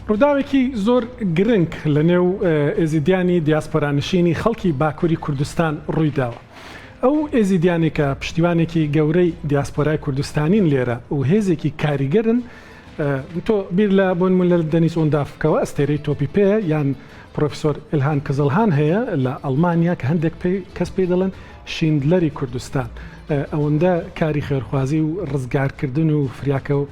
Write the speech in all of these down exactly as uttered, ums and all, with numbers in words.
ڕووداوێکی زۆر گرنگ لە نێو ئێزیدیانی دیاسپۆرانشینی خەڵکی باکووری کوردستان ڕووی داوە. ئەو ئێزیدیانەی کە پشتیوانێکی گەورەی دیاسپۆرای کوردستانین لێرە و هێزێکی کاریگەرن، تۆ بیر لە بۆ نمونە لە دەنیز ئۆنداف بکەوە، ئەستێرەی تۆپی پێ، یان پرۆفیسۆر ئیلهان کزڵهان هەیە لە ئەڵمانیا کە هەندێک کەس پێی دەڵێن شیندلەری کوردستان. ئەوەندە کاری خێرخوازی و ڕزگارکردن و فریاکە و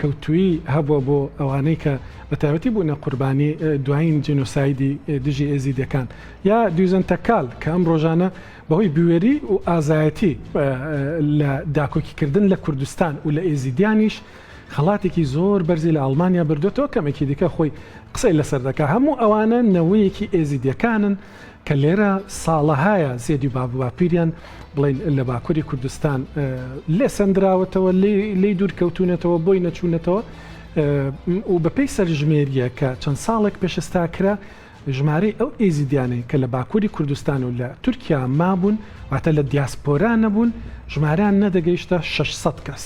کەوتوویی هەبووە بۆ ئەوانەی کە بە تایبەتی بوونە قوربانی دوایین جینۆسایدی دژی ئێزیدەکان. یا دویزن تەکال کە ئەم ڕۆژانە بەهۆی بوێری و ئازایەتی لە داکۆکیکردن لە کوردستان و لە ئێزیدیانیش خەڵاتێکی زۆر بەرزی لە ئەڵمانیا بردوێتەوە، کەمێکی دیکە خۆی قسەی لەسەر دەکا. هەموو ئەوانە نەوەیەکی ئێزیدیەکانن کە لێرە ساڵەهایە زێدی و باب و باپیریان بڵین لە باکووری کوردستان لێ سەندراوەتەوە، لێی دوور کەوتونەتەوە، بۆی نەچوونەتەوە. و بەپێی سەرژمێریە کە چەند ساڵێک پێشستا کرا، ژمارەی ئەو ئێزیدیانەی کە لە باکووری کوردستان و لە تورکیا مابوون، واتە لە دیاسپۆرا نەبوون، ژمارەیان نەدەگەیشتە شەش سەد کەس.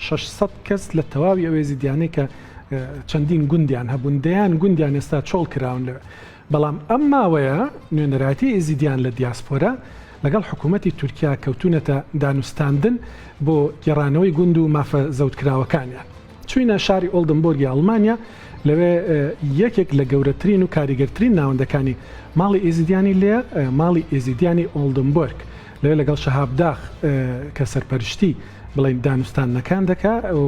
شەش سەد کەس لە تەواوی ئەو ئێزیدیانەی کە چەندین گوندیان هەبوون، دەیان گوندیان ئێستا چۆڵ کراون لەوێ. بەڵام ئەم ماوەیە نوێنەرایەتی ئێزیدیان لە دیاسپۆرا لەگەڵ حکوومەتی تورکیا کەوتونەتە دانوستاندن بۆ گێڕانەوەی گوند و مافە زەوتکراوەکانیان. چوینە شاری ئۆلدنبۆرگی ئەڵمانیا، لەوێ یەکێک لە گەورەترین و کاریگەرترین ناوەندەکانی ماڵی ئێزیدیانی لێ، ماڵی ئێزیدیانی ئۆلدنبۆرگ، لەوێ لەگەڵ شەهاب داخ کە سەرپەرشتی بڵین دانوستانەکان دەکا و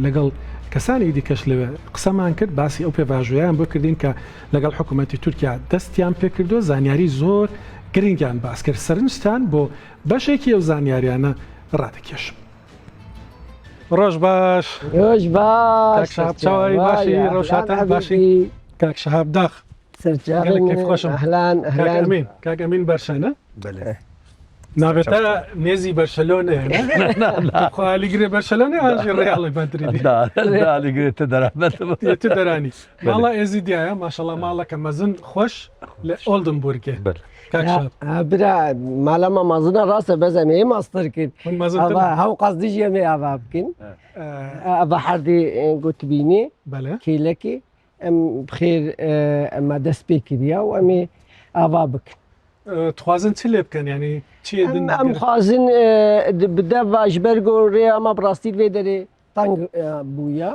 لەگەڵ کەسانی دیکەش لەوێ قسەمان کرد، باسی ئەو پێڤاژویان بۆ کردین کە لەگەڵ حکوومەتی تورکیا دەستیان پێکردووە. زانیاری زۆر گرنگیان باس کرد. سەرنجتان بۆ بەشێکی ئەو زانیاریانە ڕادەکێشم. ڕۆژ باش. ڕۆژ باش. کاک شەهاب، چاوی باشی؟ ڕەوشاتان باشی؟ کاک شەهاب داخ. سەرچاوی. گەلێک کەیف خۆشم. ئەهلان، ئەهلان. کاک ئەمین، کاک ئەمین بەرشەنە. بەڵێ. ناوێتە نێزی بەرشەلۆنە. خۆ ئالیگرێ بەرشەلۆنە، ئاژی ڕیاڵی مەدریدی. ئالیگرێ تە دەرامەت. تە دەرانی. ماڵا ئێزیدیایە، ماشەڵا ماڵەکە مەزن خۆش لە ئۆلدنبورگێ. کاک شەهاب. برا، ماڵەمە مەزنە ڕاستە، بەس ئەمێ ماستەر کرد. هەوقاس دژی ئەمێ ئاوا بکن. ئەڤە حەردی گوتبینێ. بەڵێ. کێلەکی. ئەم بخێر، ئەمە دەست پێ کردیا و ئەمێ ئاوا بکن. دخوازن چ لێ بکەن؟ یعنی چی؟ ئەم خوازن بدە ڤاژبەرگ و ڕێ ئەمە بڕاستی لێ دەرێ تەنگ بووە.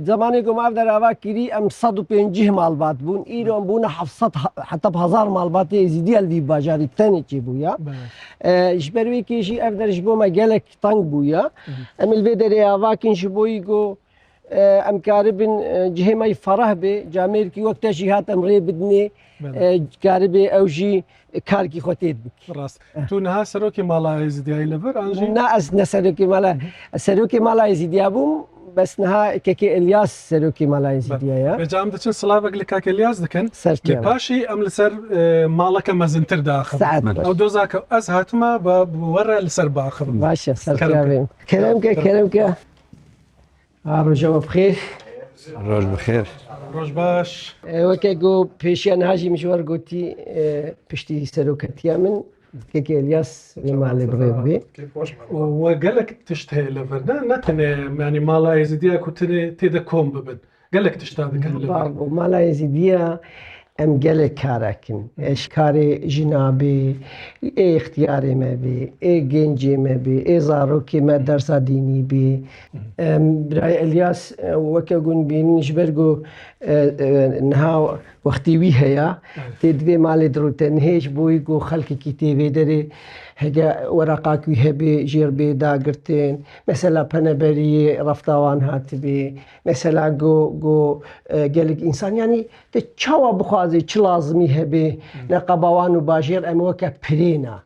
زمانێک ئەم ئاو دەراوا کردی ئەم سەد و پەنجاه ماڵبات بوون، ئیرۆن بوونە حەفت سەد، حتا هەزار ماڵباتی ئێزیدی ئەلوی باژاری تەنێکی بووە. ژبەروێکێژی ئەف دەرش بۆمە گەلێک تەنگ بووە. ئەم لێ دەرێ ئاواکین ژ بۆی گۆ ئەم کاربن جهێمای فەرەح بێ، جامێرکی وەک تەژی هات ئەم ڕێ بدنێ، کاربێ ئەو ژی کارکی خۆ تێت بکی. ڕاست. تو نها سەرۆکی ماڵا ئێزیدیایی لەبەر ئانژی؟ نا، ئەس نە سەرۆکی ماڵا، سەرۆکی ماڵا ئێزیدیا بووم، بەس نها کەکێ ئەلیاس سەرۆکی ماڵا ئێزیدیایە. بەجام دەچن سڵاوێک لە کاک ئەلیاس دەکەن. سەرکێ. لە پاشی ئەم لەسەر ماڵەکە مەزنتر داخم. سەعات باش. ئەو دۆزاکە ئەس هاتمە بە وەڕە لەسەر باخم. باشە، سەرکێ. کەرم کە، کەرم کە. ها، ڕۆژەوە بخێر. ڕۆژ بخێر. ڕۆژ باش. ئێ، وەکە گۆ پێشیان هاژی مژوار گوتی، ئێ، پشتی سەرۆکەتیە من، کەکە ئەلیاس وێ ماڵێ بڕێ بێ. و گەلک تشت هەیە لە ڤەردا، نەتەنێ، یعنی، ماڵا ئێزیدیا کوتنێ تێدە کۆم ببن. گەلک تشتا دەکەن لە ڤەر. باڵ، ماڵا ئێزیدیا ئەم گەلێک کارەکن. ئێش کارێ ژینا بێ، ئێ ئختیارێ مە بێ، ئێ گەنجێ مە بێ، ئێ زارۆکێ مە دەرسا دینی بێ. ئەم برای ئەلیاس، ئە، وەکە گون بینین ژبەر گۆ، ئە، ئە، نها وەختی وی هەیە، تێ دوێ ماڵێ دڕوتە نهێش بۆی گۆ خەلکێکی تێ بێ دەرێ، هەگە وەرەقاکوی هەبێ، ژێر بێ داگرتێن، مەسەلا پەنەبەریێ ڕەفتاوان هاتبێ، مەسەلا گۆ، گۆ، ئە، گەلک ئینسان، یعنی، تە چاوا بخوازێ، چ لازمی هەبێ، نەقەباوان و باژێر ئەمە وەکە پرێنا.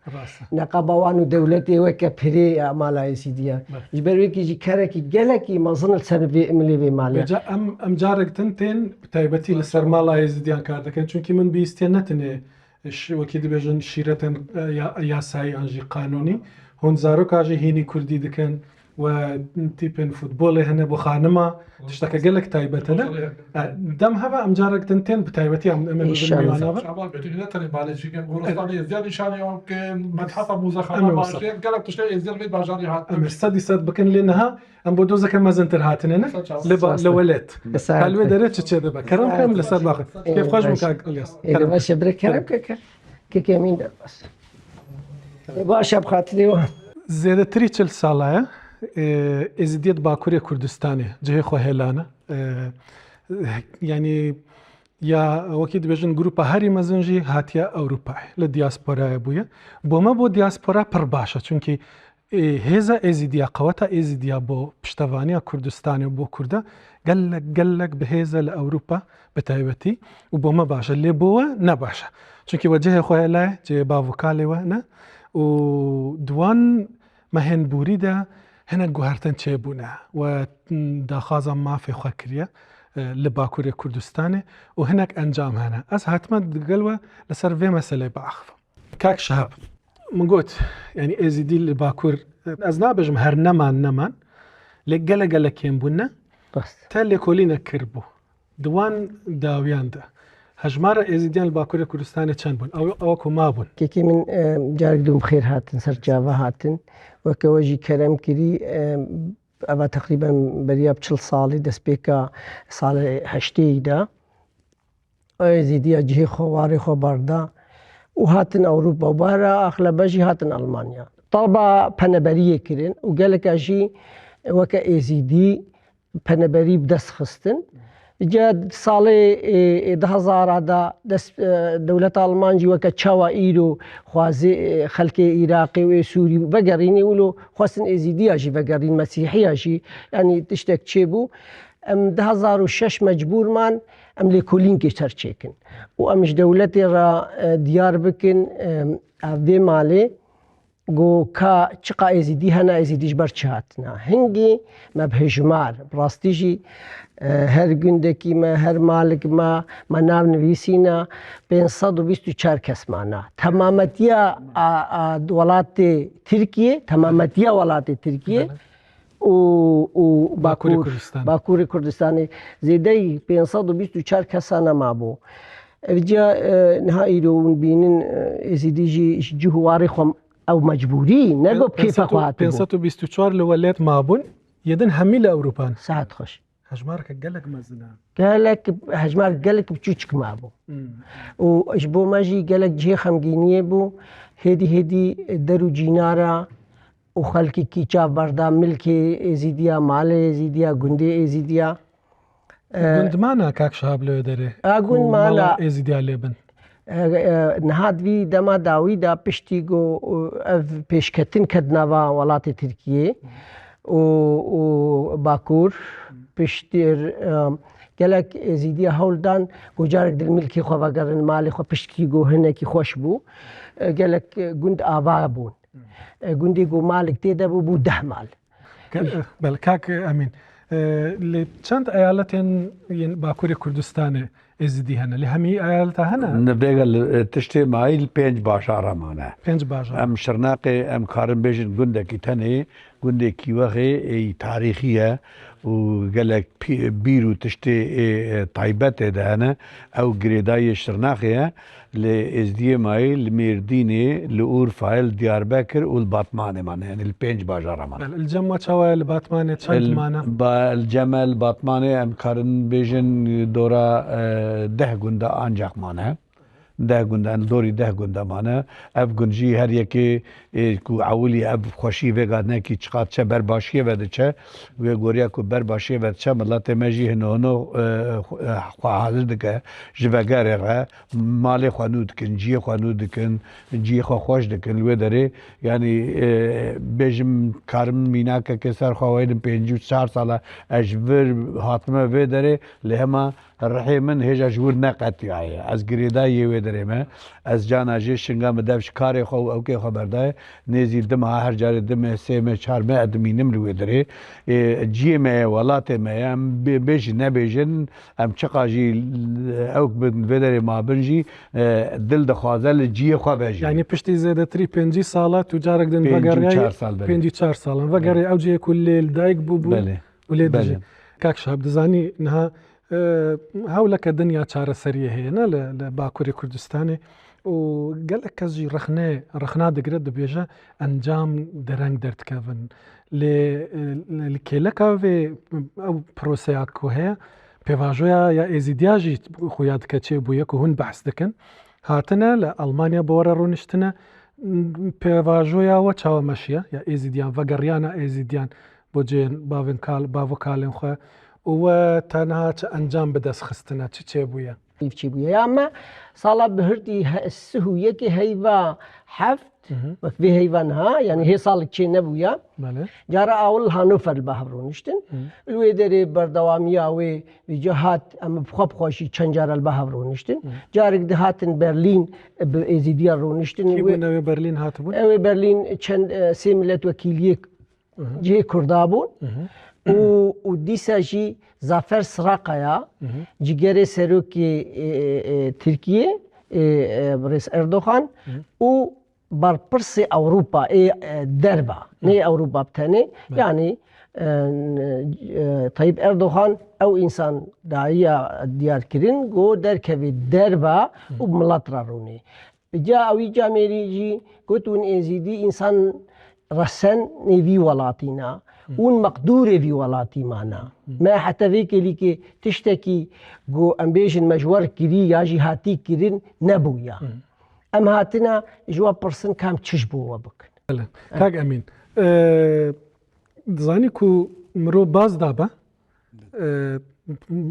نەقەباوان و دەولەتێ وەکە پرێ ئەمالا ئێزیدیە. ژبەر وێکی ژی کەرەکی گەلەکی مەزن سەر بێ ئملێ بێ ماڵێ. ئەم، ئەم جارێک تن تێن تایبەتی لەسەر ماڵا ئێزیدیان کار دەکەن، چونکی من بیستێ نەتنێ ش-، وەکی دەبێژن شیرەتن، ئە، یا-، یاسایی ئەنژی قانونی، هون زارۆکا ژی هینی کوردی دکەن، We tîpên futbolê hene bo xanima, tişteke gelek taybet hene. E, dem hebe em carek din tên bi taybetî em, em ê bibin Înşallah. Mîwana bin. Şaban Betûlî ne tenê malê cî, gorostani Êzdiyan nîşanî, em ke medheta mûzexana Em ê wisa. Başê, gelek tiştê Êzdiyan vê bajarî hatin. Em ê sedî sed bikin lê niha em bo dozeke mezintir hatine ne? Sed çawa. Lê ba, Sağ li ol. Welet. Sağ ol. Ka li wê derê çi çê dibe? Kerem Sağ ol. Kerem li ser baxin. Ê, Kêfxweş bin baş. Kak Ilyas. Ê, Kerem. Baş e, bire Kerem Kerem. Keke. Keke min de bas. Ê, baş e, bi xatirê wan. Zêdetirî çil sala ye, e, Êzidiyê di Bakurê Kurdistanê cihê xwe hêlane. E, yanî ya wekî dibêjin grupa herî mezin jî hatiye Ewropayê. Li diasporayê bûye. Bo me bo diaspora pir baş e. Çunkî, e, hêza Êzidiya, qeweta Êzidiya bo piştevaniya Kurdistanê û bo Kurda gelek, gelek bi hêz e li Ewropa bi taybetî û bo me baş e. Lê bo we ne baş e. Çunkî we cihê xwe hêlaye, cihê bav û kalê we ne. Û di wan mehên borî de hinek guhertin çêbûne. We daxwaza mafê xwe kiriye, e, li Bakurê Kurdistanê û hinek encam hene. Ez hatime digel we li ser vê meseleyê biaxivim. Kak Şihab, min got, yanî Êzidî li Bakur, ez nabêjim her neman neman, lê gelek gelek kêm bûne. Rast. Te lêkolînek kiribû. Di wan dawiyan de hejmara Êzidiyan li Bakurê Kurdistanê çend bûn? Ew, ew ku mabûn? Kekê min, e, carek din bi xêr hatin, ser çava hatin. Weke we jî kerem kirî, e, eva teqrîben beriya bi çil salî, destpêka salê heştê de. Êzîdiya cihê xwe, warê xwe berda û hatin Ewropa û bahra axlebe jî hatin Almanya. Talba peneberiyê kirin û geleka jî weke Êzîdî peneberî bi dest xistin. Ca salê, ê, ê, du hezara da dest, e, dewleta Alman jî weke çawa îro xwazê, e, xelkê Iraqê û ê Sûrî vegerînê, wilo xwestin Êzîdiya jî vegerîn, Mesîhiya jî, yanî tiştek çêbû. Em du hezar û şeş mecbûr man, em lêkolînkê ser çêkin. Û em ji dewletê re, e, diyar bikin, e, ev vê malê, Go ka çiqa Êzîdî hene, Êzîdî ji ber çi hatina? Hingî me bi hejmar, bi rastî jî, e, her gundekî me, her malik me, me nav nivîsîne, pênc sed û bîst û çar kes mane. Temametiya a, a, welatê Tirkiyê, temametiya welatê Tirkiyê Bele. û, û Bakurê Bakur, Kurdistanê. Bakurê Kurdistanê zêdeyî pênc sed û bîst û çar kesane mabû. Ev ca, e, niha îro hûn bînin, e, Êzîdî jî ji cih û warê xwe Ew mecbûrî, ne got kêfa xwe hatibû. Pênc sed û bîst û çar li welêt mabûn, yê din hemî li Ewropa ne. Saet xweş. Hejmareke gelek mezin e. Gelek, hejmar gelek biçûçik mabû. Hmm. Û ji bo me jî gelek cihê xemgîniyê bû. Hêdî hêdî der û cînara û xelkekî çav berda milkê Êzîdiya, malê Êzîdiya, gundê Êzîdiya. E, Gund mana kak Şihab li wê derê? A, gund Ku mana. Mala Êzîdiya lê bin. E, e, niha di vî dema dawî de piştî ku, e, ev pêşketin ket nava welatê Tirkiyê û, û Bakur piştî, e, gelek Êzîdiya hewl dan ku carek din milkê xwe vegerin, malê xwe piştî ku hinekî xweş bû. E, gelek, e, gund ava bûn. E, gundê ku malik tê de bû, bû deh mal. Ke-, bel, kak Emîn, e, li çend eyaletên yên Bakurê Kurdistanê Êzidî hene? Li hemî eyaleta hene? Li vêga li, e, tiştê mayî li pênc bajara mane. Pênc bajar. Em Şirnaqê, em karin bêjin gundekî tenê, gundê Kîwexê, ê, tarîxî ye û gelek pî-, bîr û tiştê, ê, e, taybet ê de hene. Ew girêdayî Şirnaqê ye. Li Êzdiyê mayî, li Mêrdînê, li Urfayê, li Diyarbekir û li Batmanê mane, yanî li pênc bajara mane. Bel, li cem we çawa ye li Batmanê, çend mane? Ba, li cem me li Batmanê em karin bêjin dora, e, deh gunda ancak mane. Deh gunda, em dorî deh gunda mane. Ev gund jî her yekê Ê, ku ewilî ev xweşî vêga nekî çiqas çe ber başiyê ve diçe, wê goriya ku ber başiyê ve diçe, miletê me jî hino hino, e, xwe, e, xwe hazir dike, ji vegerê re malê xwe nû dikin, ciyê xwe nû dikin, ciyê xwe xweş dikin, li wê derê, yanî, e, bêjim karim mînakeke ser xwe weydim pêncî û çar sala ez ji vir hatime vê derê, lê hema rihê min hêja ji wir neqetiyaye. Ez girêdayî yê wê derê me. Ez cana jê şinga min dev ji karê xwe û ewkê xwe berdaye. Nêzî di meha her carê di meh, sê meh, çar meh dimînim li wê derê. Ê, ciyê me ye, welatê me ye. Em bê-, bêjin nebêjin, em çiqa jî ewk bin vê derê mabin jî, e, dil dixwaze li ciyê xwe be jî. Yanî piştî zêdetirî pêncî sala tu carek din Pêncî û vegeriyayî, çar sal, belê. Pêncî û çar salan. Belê. Vegeriyayî ew cihê ku lê li dayik bûbû Belê. û lê Belê. dijî. Kak Şihab, dizanî niha, e, hewleke dinya çareseriyê heye, ne li, li Bakurê Kurdistanê. Û gelek kes jî rexne, rexna digire, dibêje encam dereng derdikevin. Lê, e, li kêleka vê, ew proseya ku heye, pêvajoya ya Êzîdiya jî xuya dike çêbûye ku hûn behs dikin. Hatine li Almanya bi we re rûniştine, pêvajoya we çawa meşiya, ya Êzîdiyan, vegeriyana Êzîdiyan bo cihên bavên kal-, bav û kalên xwe û we tenha çi encam bi dest xistine, çi çêbûye? Ev çêbûye. Ya me sala bihurtî he-, sih û yekê heyva heft, Hı hı. wek vê heyva niha, yanî hê salik çê nebûya. Belê. Cara awil li Hannover li ba hev rûniştin. Hı. Li wê derê berdewamiya wê vêca hat, em bi xwe bi xwe jî çend cara li ba hev rûniştin. Hı. Carek dihatin Berlîn bi Êzîdiya rûniştin. Kî Wê bûne wê Berlîn hatibûn? Ew ê Berlîn çend, e, sê milletvekîliyê Hı hı. cihê Kurda bûn. Hı hı. Û, û dîsa jî Zafer Sirakaya, Hı hı. cigerê serokê, e, e, e, Tirkiyê, e, e, Birêz Erdogan Hı hı. û berpirsê Ewropa, ê, e, derva, Hı. nê Ewropa bi tenê, Belê. yanî, e, e, Tayyip Erdogan ew însan dayiya diyar kirin, ku derkevê derva Hı. û bi milet re rûnê. Ca ewî camêrî jî got, hûn Êzîdî însan resen nê vî welatî na, Hı. hûn meqdûrê vî welatî mana. Hı. Me heta vê kêlîkê tiştekî ku em bêjin me ji we re kirî ya jî hatî kirin nebûya. Hı. Em hatine ji we pirsin ka em çi ji bo we bikin. Belê. Kak Emîn, e, dizanî ku mirov baz dabe, e,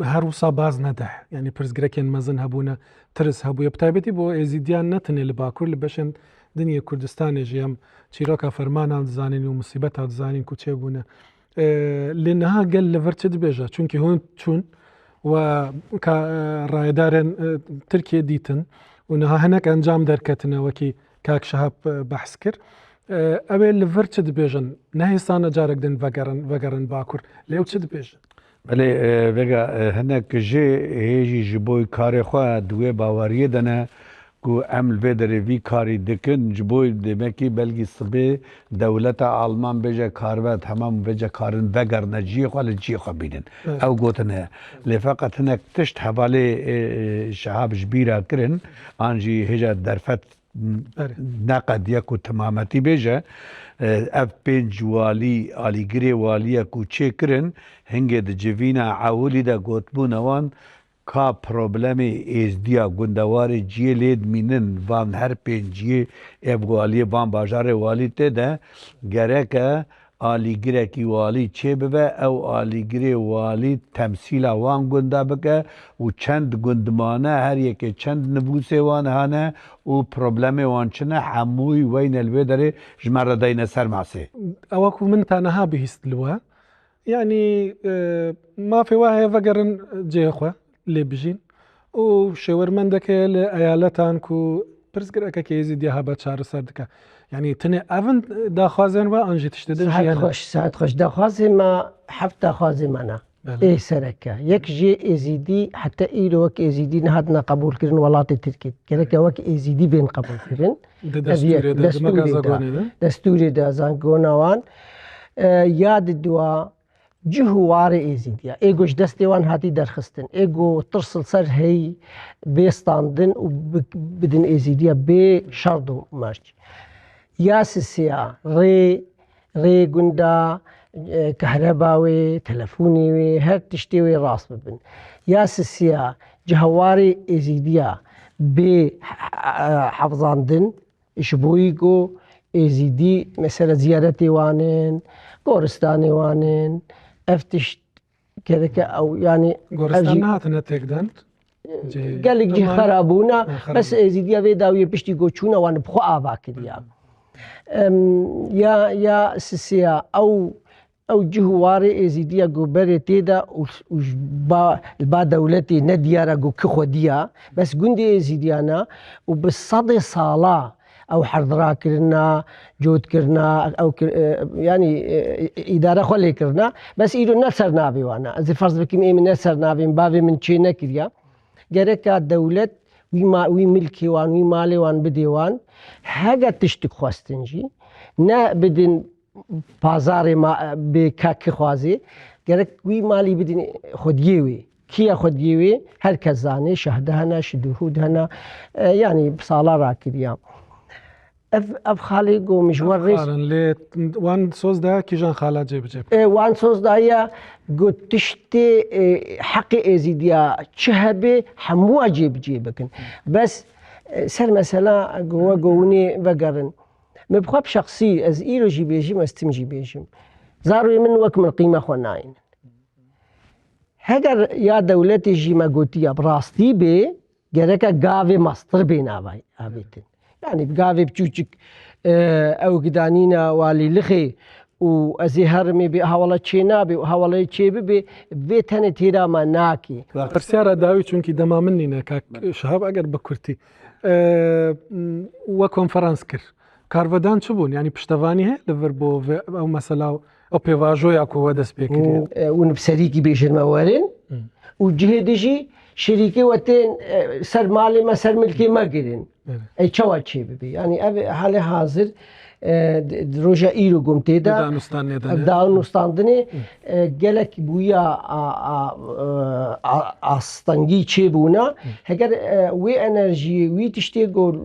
her wisa baz nede. Yanî pirsgirêkên mezin hebûne, tirs hebûye. Bi taybetî bo Êzîdiyan ne tenê li Bakur, li beşên din yê Kurdistanê jî em çîroka fermanan dizanîn û musîbeta dizanîn ku çêbûne. E, lê niha gel li vir çi dibêje? Çunkî hûn çûn we ka, e, rayedarên, e, Tirkiyê dîtin û niha hinek encam derketine wekî kak Şihab, e, behs kir. E, ew ê li vir çi dibêjin? Ne hêsane carek din vegerin, vegerin Bakur. Lê ew çi dibêjin? Belê, e, vêga, e, hinek jê hê jî ji bo karê xwe di wê baweriyê de ne ku em li vê derê vî karî dikin, ji bo demekî belkî sibê dewleta Alman bêje karibe, temam bêje karin vegerine ciyê xwe, li ciyê xwe bînin. Evet. Ew gotine. Lê feqet hinek tişt hevalê, e, e, Şihab ji bîra kirin, an jî hêja derfet Erê. neqediye ku timametî bêje, e, ev pênc walî, alîgirê waliye ku çêkirin, hingê di civîna ewilî de gotbûne wan, ka problemê êzdiya gundewarê ciyê lê dimînin, van her pênciyê ev waliyê, van bajarê walî tê de, gereke alîgirekî walî çêbibe, ew alîgirê walî temsîla wan gunda bike û çend gund mane, her yekê çend nivûsê wan hene û problemê wan çi ne, hemûyî weyne li vê derê ji me re deyne ser masê. Ewa ku min te niha bihîst li we, yanî, e, mafê we heye vegerin cihê xwe. lê bijîn û şêwermendeke li eyaletan ku pirsgirêkeke Êzîdî hebe çareser dike. Yanî tenê ev in daxwazên we an jî tiştê din jî Saet hene? Xweş, saet xweş. Daxwazê me heft daxwazê me ne. Belê. Ê sereke. Yek jê Êzîdî heta îro wek Êzîdî nehatine qebûlkirin welatê Tirkiyê. Gereke wek Êzîdî bên qebûlkirin. Di Ev yek. destûrê de, di Destûrê de. mekaza gonê de. Destûrê de, zangona wan. E, ya di dua Cih û warê Êzîdiya, ê ku ji destê wan hatî derxistin, ê ku tirs li ser hey bê standin û bi-, bidin Êzîdiya bê şerd û merc. Ya sisiya, rê, rê gunda, e, kehreba wê, telefonê wê, her tiştê wê rast bibin. Ya sisiya, cih û warê Êzîdiya bê he-, he-, hefzandin, Ji bo yî ku Êzîdî, mesela ziyaretê wan in, goristanê wan in, ev tişt gereke ew, yanî ev Goristan jî nehatine têkdan? Cihê gelek cih Tamam. xera bûna, Ha, xera bes bûna. Êzîdiya vê dawiyê piştî ku çûna wan bi xwe ava kiriya. Em, ya, ya sisiya ew Ew cih û warê Êzîdiya ku berê tê de û, û ji ba, li ba dewletê ne diyar e ku ki xwediya, bes gundê Êzîdiyana û bi sedê sala ew herdira kirina, cot kirina, ew kir, e, yanî, e, îdare xwe lê kirina, bes îro ne ser navê wan e. Ez ê ferz bikim ê min ne ser navê min, bavê min çê nekiriya. Gereka dewlet wî ma-, wî milkê wan, wî malê wan bidê wan. Hege tiştik xwestin jî, ne bidin pazarê ma, bê ka ki xwazê. Gerek wî malî bidin xwediyê wê. Kî ye xwediyê wê? Her kes zanê, şehde hene, şidûhûd hene. E, yanî sala rakiriya. Ev, ev xalê ku min ji we rêz Xalin lê wan soz da kîjan xala cêbicê bike? E, wan soz daye ku tiştê, e, heqê Êzîdiya çi hebe hemû cêbicê bikin. Bes, e, ser mesela ku we ku winê vegerin. Min bi xwe bi şexsî, ez îro jî bêjim, ez tim jî bêjim. Zarokê min wek min qîme xwe nayînin. Heger ya dewletê jî me gotiya bi rastî bê, gereke gavê mastir bê navay avêtin. Yanî bi gavê biçûçik, e, ew gidanîna walîlixê û ez ê herimê bê hewala çê nabê û hewala çê bibê, vê tenê têra me nakê. Pirsyara dawî çunkî dema min nîne, kak Şihab, eger bi kurtî, e, we konferans kir. Karvedan çi bûn? Yanî piştevanî heye li vir bo vê, ew mesela û ew pêvajoya ku we dest pê kiriye? Û, e, hûn bi serîkî bêjin me werin Hı. û cihê din jî şirîkê we tên, e, ser malê me, ser milkê me girin. Evet. Ey çawa çê bibe? Yanî ev halê hazir, e, di, di roja îro gom tê de Nêdanûstandinê. ev danûstandinê, Hı. e, gelek bûya a, a, e, a, astengî çêbûna. Hı. Heger, e, wê enerjiyê, wî tiştê ku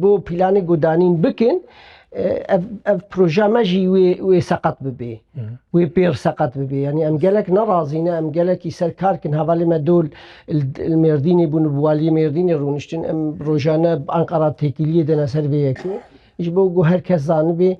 bo planê ku danîn bikin, e, ev, ev proja me jî wê, wê seqet bibê. Hı. Wê pêr seqet bibê. Yanî em gelek nerazî ne, em gelekî ser kar kin. Hevalê me dol li, li Mêrdînê bûn, bi waliyê Mêrdînê rûniştin. Em rojane bi Ankara têkiliyê dene ser vê yekê. Ji bo ku her kes zanibê,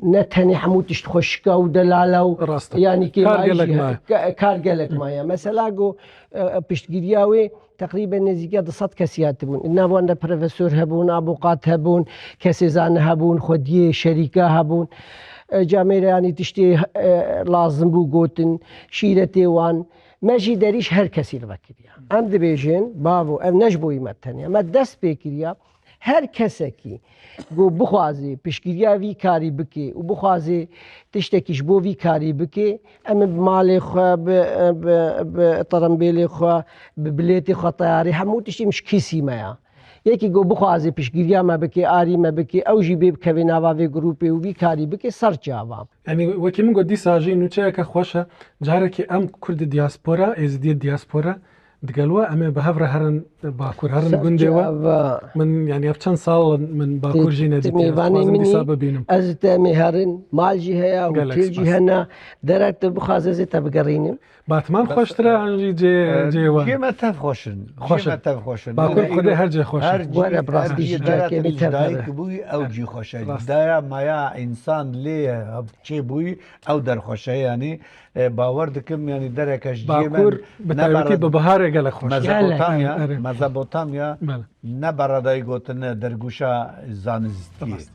ne tenê hemû tişt xweşika û delala û Rast e. yanî Kar kêmayî gelek jî he-, maye. ka-, kar gelek maye. Mesela ku, e, e, piştgiriya wê teqrîben nêzîkî du sed kesî hatibûn. Li nav wan de profesor hebûn, avokat hebûn, kesê zane hebûn, xwediyê şerîka hebûn. E, camêre yanî tiştê, e, lazim bû gotin, şîretê wan. Me jî derîş her kesî li vekiriya. Em dibêjin, bavo, ev ne ji bo me tenya. Me dest pê kiriya. Her kesekî ku bixwazê piştgiriya vî karî bike û bixwazê tiştekî ji bo vî karî bike, em ê bi malê xwe, bi, bi, bi tirembêlê xwe, bi bilêtê xwe, teyarê, hemû tiştê em ji kîsî me ya. Yekî ku bixwazê piştgiriya me bike, arî me bike, ew jî bê bikeve nava vê grûpê û vî karî bike, ser çava. Yanî wekî min got dîsa jî nûçeyeke xweş e. Carekî em Kurd diaspora, Êzidiyê diaspora, digel we, em ê bi hev re herin Bakur, herin Ser gundê we. çava. Min, yanî ev çend sal min Bakur jî Ti nedîtiye. Ez mêvanê dixwazim min dîsa î, bibînim. Ez te em ê herin, mal jî heye, Gelek hotêl jî spas. hene. Derek tu bixwazê ez ê te bigerînim. Batman Bes, xweştir e e, an jî cê, e, cê we? cê me tev xweş in. Xweş Cê me in. tev xweş in. Bakur Yanî Xwedê îro her cê xweş e. her cî, Were bi her rastî cî jî derek carekê tê min ji ji tev dayik hebe. bûyî, ew cî xweş e. Rast. Ji daya maya însan lê ye, çê bûyî, ew der xweş e. Yanî, e, bawer dikim, yanî dereke ji ciyê me Bakur bi ne taybetî bere-, bi biharê gelek xweş e. Gelek. Mezopotamya, Erê. Mezopotamya Bele. ne beredayî gotine dergûşa zanistiyê. Rast.